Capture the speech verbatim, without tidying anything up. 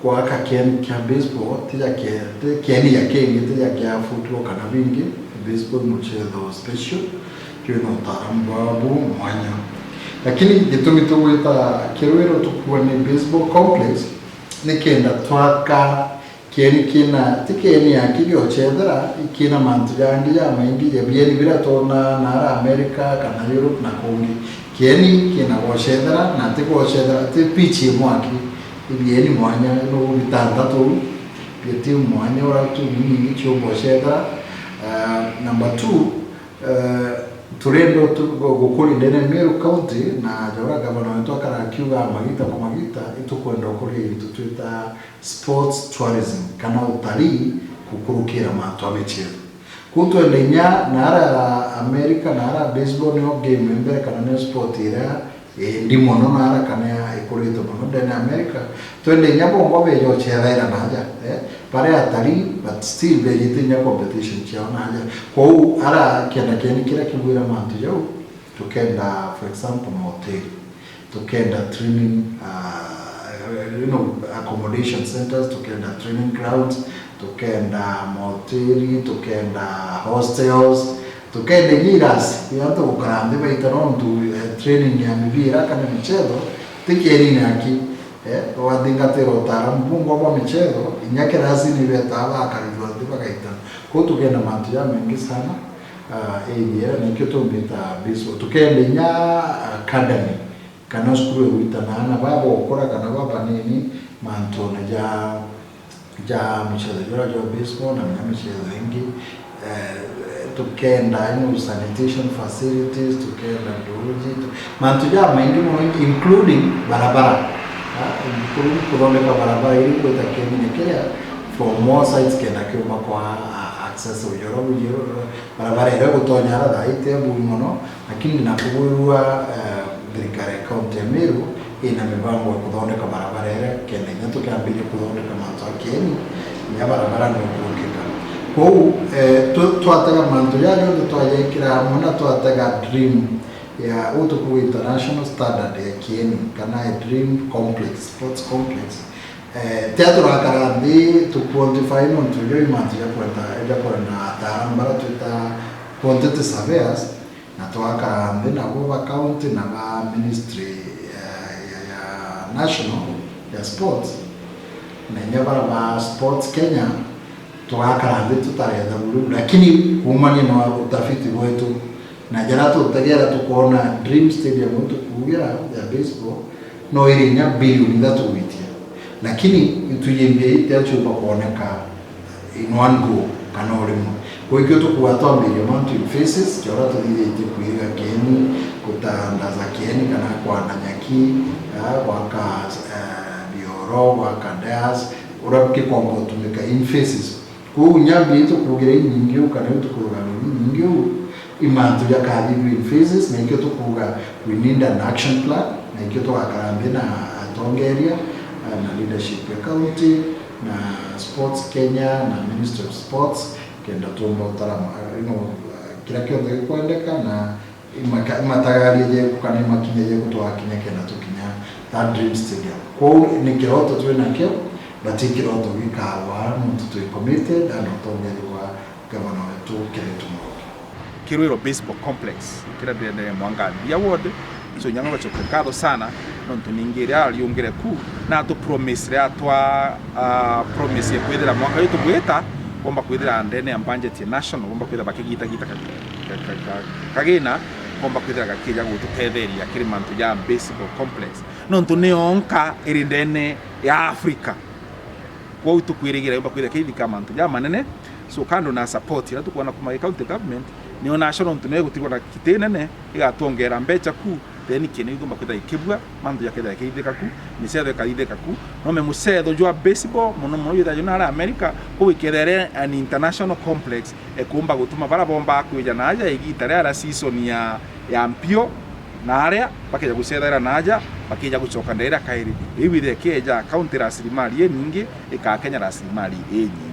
Gwaka kieni kia baseball, ti ja ke-, ti kieni ja kingi, ti ja kia football kana bingi. Baseball ni muchezo special, kiri na utaaramu bwa bu mwanya. Lakini gitumi tugwita Kirwiro tukuwa ni baseball complex, ni kenda twaka kieni kina, ti kieni aki giochethera, ikina mantu jangi jamaingi ja bieni bira twona naara America kana Europe na kungi. Kieni kina gwochethera, na ti gwochethera, ti pitch imwe aki, ibieni mwanya, no bitantatu, bia timu mwanya, ura timu inyingi ciumbwa ciethera. Uh, number two, uh, turenda tu-, gu-, gukuria ndene Meru County, na ja ura gavana wetu akara akiuga magita kwa magita, itukwenda ukuria into twita sports tourism, kana utalii gukurukira mantu a michezo. Kuu twenda inya naara America, naara baseball nio game imbere kana nio sport iria indi mono naara kana ya ikurite mono ndene America. Twende inya bongwa beja ucethaira naja, eh, baria atalii, but still bejite inya competition ciao naja. Kwou ara kienda kieni kiria kigwira mantu jau, tukenda, for example, mahoteli, tukenda training, uh, you know, accommodation centers, tukenda training grounds, tukenda mahoteli, tukenda hostels, tukenda inya irasi, ya antu gukara nthi baita nontu, eh, training ya mibira kana michetho ti kienine aki. Eh, wathingatira utaaramu bungwa bwa michetho, inya kirasini betaa bakarirwa nthi bagaita. Kwou tukenda mantu jamaingi sana, ah, area, na ikio tumbita baseball. Tukenda inya, ah, academy, kana cukuru igwitana aana baba gukura kana babanini, mantune ja ja muchezo jura jwa baseball na minya michezo ingi. Eh, tukenda, you know, sanitation facilities, tukenda nduji, tu-, mantu jamaingi mono, including barabara. Ah, including kuthondeka barabara iri gwita kienine kiria from all sides kenda kiumba kwa, ah, access ujoro buji, barabara iria gutonya ara thaa ite bui mono, lakini na kugwirua, eh, thirikari ya kaunti ya Meru ina mibango ya kuthondeka barabara iria kenda inya tukiambiria kuthondeka mantu a kieni, inya barabara ni ukurukika. Kwou, eh, tu-, twatega mantu jaja jonthe twajekira amwe na twatega dream ya uu tukuga international standard ya kieni, kana a dream complex, sports complex. Eh, tia turakara nthi tu quantify nontu jo i mantu ja kwenda, ja kwenda ataaramu bara twita quantity surveyors, na twakara nthi nabo ba county na ba ministry ya, ya, ya national ya sports, na inya bara ba Sports Kenya, tugakara nthi tutaretha buru, lakini kuumania na utafiti bwetu na jaria tutegera tukoona dream stadium uu tukuugira ya baseball no iri inya bilioni ithatu gwitia, lakini itwijimbia itiaciumba kwoneka in one go kana o rimwe. Kwa ikio tukuuga twambiria mantu in phases, ja uria tuthithitie kwiriga kieni, kutandaza kieni kana kwana nyaki, ah, gwaka, eh, bioro, gwaka dairies, uria gikomba gutumika in phases. Kwou nyambi itukuugira inyingi uu kana itukurugama inyingi uu, i mantu jakathithua in phases, na ikio tukuuga we need an action plan, na ikio tugakara nthi na atongeria, eh, na leadership ya county, na Sports Kenya, na Ministry of Sports, kenda tuumba utara ma-, you know, kiria kionthe gikwendeka, na imaka-, imatagaria jeku kana imakinya jeku twakinya kenda tukinya that dream stadium. Kwou ni kiroto twi nakio, but i kiroto gikagwa nontu twi committed na utongeria bwa gavana wetu Kiraitu Murungi. Kirwiro Baseball Complex, kiria ndene Mwangandia ward, so nyanga gachoka nkatho sana, nontu ningi iria ariungire ku, na atu promise ria twa, ah, promise ya kwithira mwanka uyu tugwita, bomba kwithira ndene ya budget ya national, bomba kwithira bakigita gita ka-, ka-, ka-, ka-, kagina, komba kwithira gakija gututetheria kiri mantu ja baseball complex, nontu ni yonka iri ndene ya Africa. Kwou tukwirigira yomba kwithira kithika mantu ja manene. So kando na support iria tukwona kuma gi county government, ni ona acio nontu nayo gutigwa na kiti nene igatwongera mbecha ku, then kini igomba kwithira ikibua, mantu jakethira ikithika ku, micetho ikaithika ku. No me mucetho jwa baseball, mono mono jwithagwa juna aria America, kuu ikethira an international complex, ekumba gutuma bara bomba kwija naja igita ria, ria season ya, ya mpio, na aria bakija gucethaira naja, bakija gucoka ndaira kairi. Iu ithe keja county rasilimali inyingi, ikakenya rasilimali inyingi.